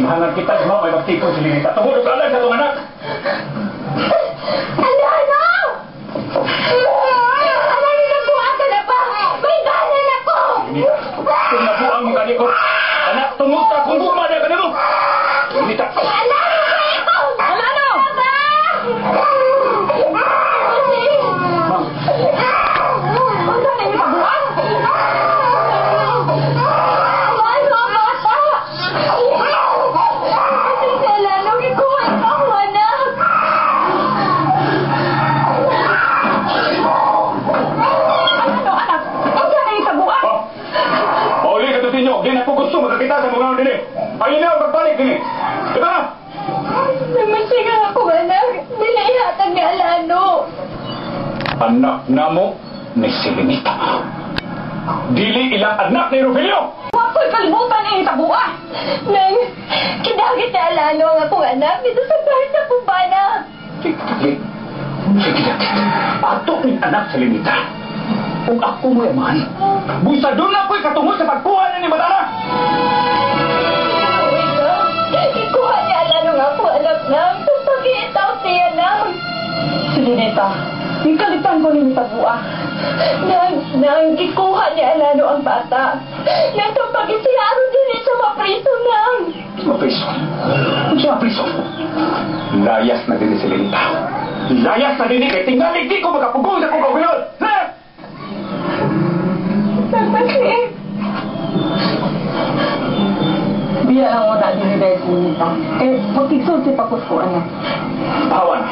Kinahanglan kita duha may magtipon si Linita. Tungod og alang sa atong anak. Alano! Alano, nabuang ka na ba? May ganan ako! Linita, kung nabuang mo gani ko, anak, tungod ta kung gugma niya kanimo. Linita. Alano kayo! Alano! Aba! Ma'am, Unsa na tabuan? Ano ang bata? Kasi si Alano, gikuha ka ako, anak. Alano, anak? Unsa na tabuan? Oh. Mauli ka to sinyo. Di na ko gusto makakita sa mga dini. Ayaw na magbalik dini. Diba na? Namasing ang akong anak. Dili ihatag ni Alano. Anak namo ni Selenita. Dili ilang anak ni Rogelio. Wa ko'y kalibutan ni tabuan. Nang kidagit ni Alano ang akong anak dito sa bahay sa Cubana. Sige, sige dakit. Ato ni anak Selenita. Kung ako mo yaman, busa doon na ko'y katungod sa pagkuha na ni Batana. Ikuha ni Alano ang akong anak nang pagpag-iitaw siya nang. Silinita, gikalitan ko ni tabua. Nang gikuha ni Alano ang bata. Nang tumpagin siya aron dili siya mapriso nang. Mapriso. Siya mapriso. Layas na din ni Selenita. Layas na din ni kay tingali di ko makapugong sa kong kaugalingon. Layas! Nagpasik. Biya lang mo na dili dahil Silinita. Eh, magtigsulti pa ko anak. Bawa na.